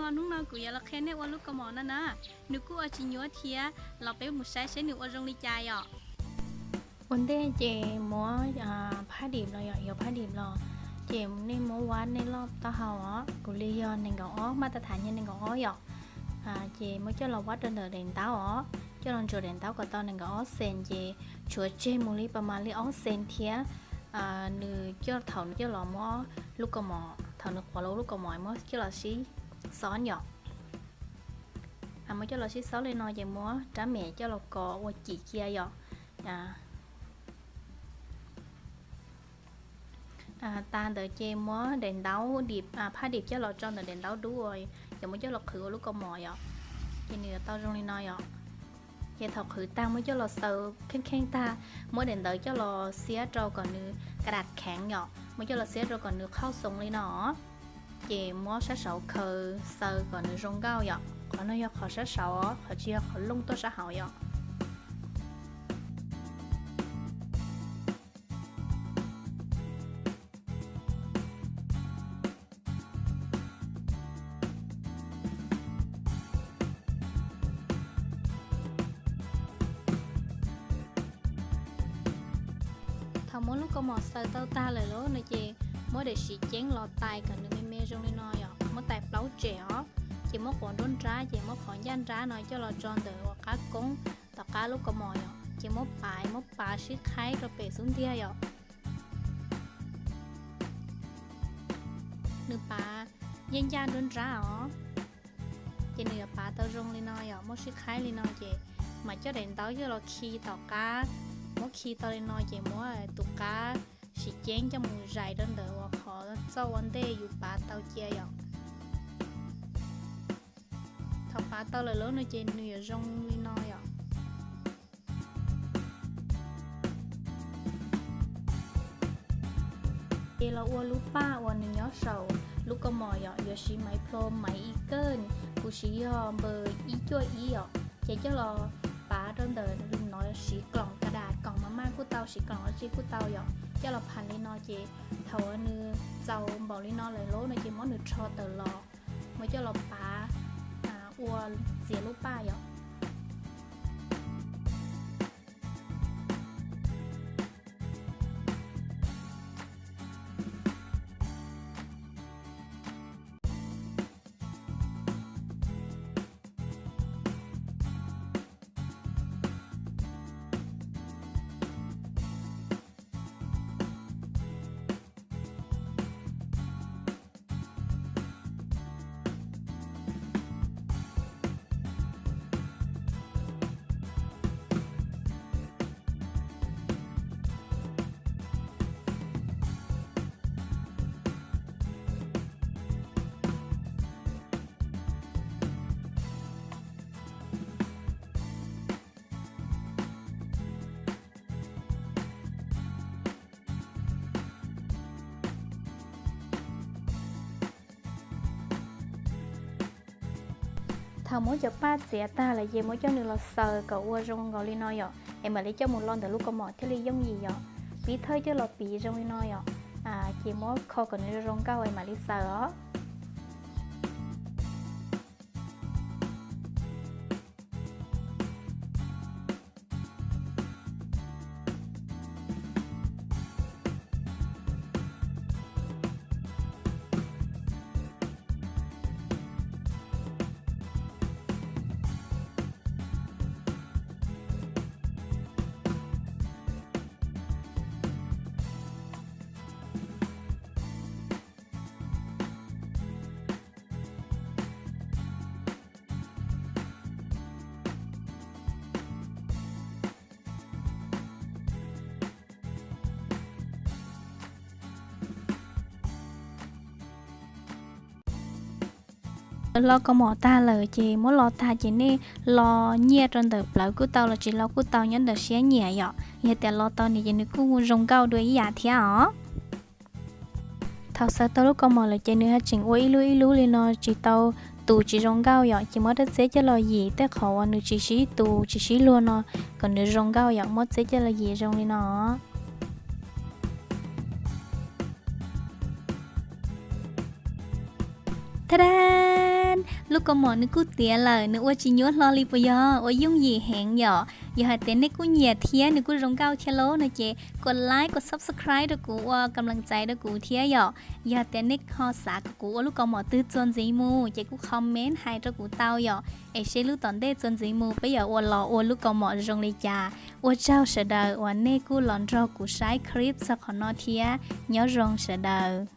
Hnub no kuv yuav los qhia nej ua lub kaus mom no na, nws kuj ua tsis nyuaj thiab, los peb mus saib seb nws ua zoo li cas yom. Ua ntej ces muab phaj dim los yom, yuav phaj dim los, ces nej muab vab nej loj taub hau os, kuv li yog nees nkaum ob, maj tas tham yog nees nkaum ob yom. Ces muab coj los vab rau ntawm daim ntaub os, coj los ntsuas daim ntaub kom tau nees nkaum ob xees ces tshuav tseg mus li pas mas li ob xees thiab. Nws coj thaum nws coj los muab lub kaus mom, thaum nws qhuav los lub kaus mom muab coj los sib xob yom. Muab coj los sib xob li no ces muab rab mem coj los kov ua cim cia yom. Tas ntawd ces muab daim ntaub dim, phaj dim coj los tso ntawm daim ntaub dub uas yuav muab coj los qhwv ua lub kaus mom yom. Ces nws yuav tau zoo li no yom. Ces thaum qhwv tag muab coj los xaws kheej kheej tag, muab daim ntawv coj los xiab rau kom nws ka dam kheev yom, muab coj los xiab rau kom nws qhauj xoov li no. Ces muab sab saud khaws xaws kom nws zoo nkauj yom. Qhov no yog qhov sab saud, qhov tsis yog qhov looj tuaj sab hauv yom. Thaum muab lub kaus mom xaws tau tag lawm lauj no ces muab daim siv ceeb los tais kom nws me me zoo li no yom, muab tais plaub tsem os. Ces muab quav nruab nrab, ces muab qhov ncaj nrab no coj los tso ntawm uas qab koob tom qab lub kaus mom yom, ces muab pav, muab pav sib qhaib rau pem xub ntiag yom. Nws pav ncaj ncaj nruab nrab os. Ces nws yuav pav tau zoo li no yom, muab sib qhaib li no ces mam coj daim ntaub coj los khi tom qab. Muab khi tau li no ces muab tus qab siv ceeb coj mus zais rau ntawm uas qhov txoj ua ntej yus pav tau cia yom. Thaum pav tau lawm lauj no ces nws yuav zoo li no yom. Ces los ua lub paj uas nws nyob saum lub kaus mom yom, yuav siv maiv plho maiv ib kawj, kuv siv yog npawm ib cuaj ib yom. Ces coj los pav rau ntawm no, siv kloom ka das, koom ma maj kuj tau, siv kloom dab tsi kuj tau yom. Coj los pham li no ces thaum nws txaus npaum li no lawm lauj no ces muab nws rho tawm los, muab coj los pav ua txiav lub paj yom. Thaum muab cov paj txiav tag lawm ces muab coj nws los xaws kom ua zoo nkaus li no yom, es mam li coj mus lo ntawm lub kaus mom thiaj li yooj yim yom. Piv thawj coj los piv zoo li no yom, ces muab kho kom nws zoo nkauj es mam li xaws os. Lo kaus mom tag lawm ces muab lo tag ces nej lo nyiaj rau ntawm plawv kuj tau los tsis lo kuj tau, nyob ntawm siab nyiam yom. Yog tias lo tau nws ces nws kuj zoo nkauj dua ib yam thiab os. Thaum xaws tau lub kaus mom lawm ces nws haj tseem ua ib lub ib lub li no tsis tau tus tsis zoo nkauj yom, ces muab rab txiab coj los yim tej qhov uas nws tsis sib tus tsis sib luag no kom nws zoo nkauj yom, muab txiab coj los yim zoo li no. Tha dab! Lub kaus mom nws kuj tiav lawm, nws ua tsis nyuaj hlo li puas yog? Ua yooj yim heev yom. Yog hais tias nej kuj nyiam thiab nws kuj zoo nkauj thiab lauj no ces kom like kom subscribe rau kuv ua kam lees txais rau kuv thiab yom. Yog tias nej ho xav kom kuv ua lub kaus mom twg txuas ntxiv mus ces kuj comment hais rau kuv tau yom, es seb lub tom ntej txuas ntxiv mus peb yuav ua los ua lub kaus mom zoo li cas. Ua tsaug sawv daws uas nej kuj los nrog kuv saib clip txog qhov no thiab, nyob zoo sawv daws.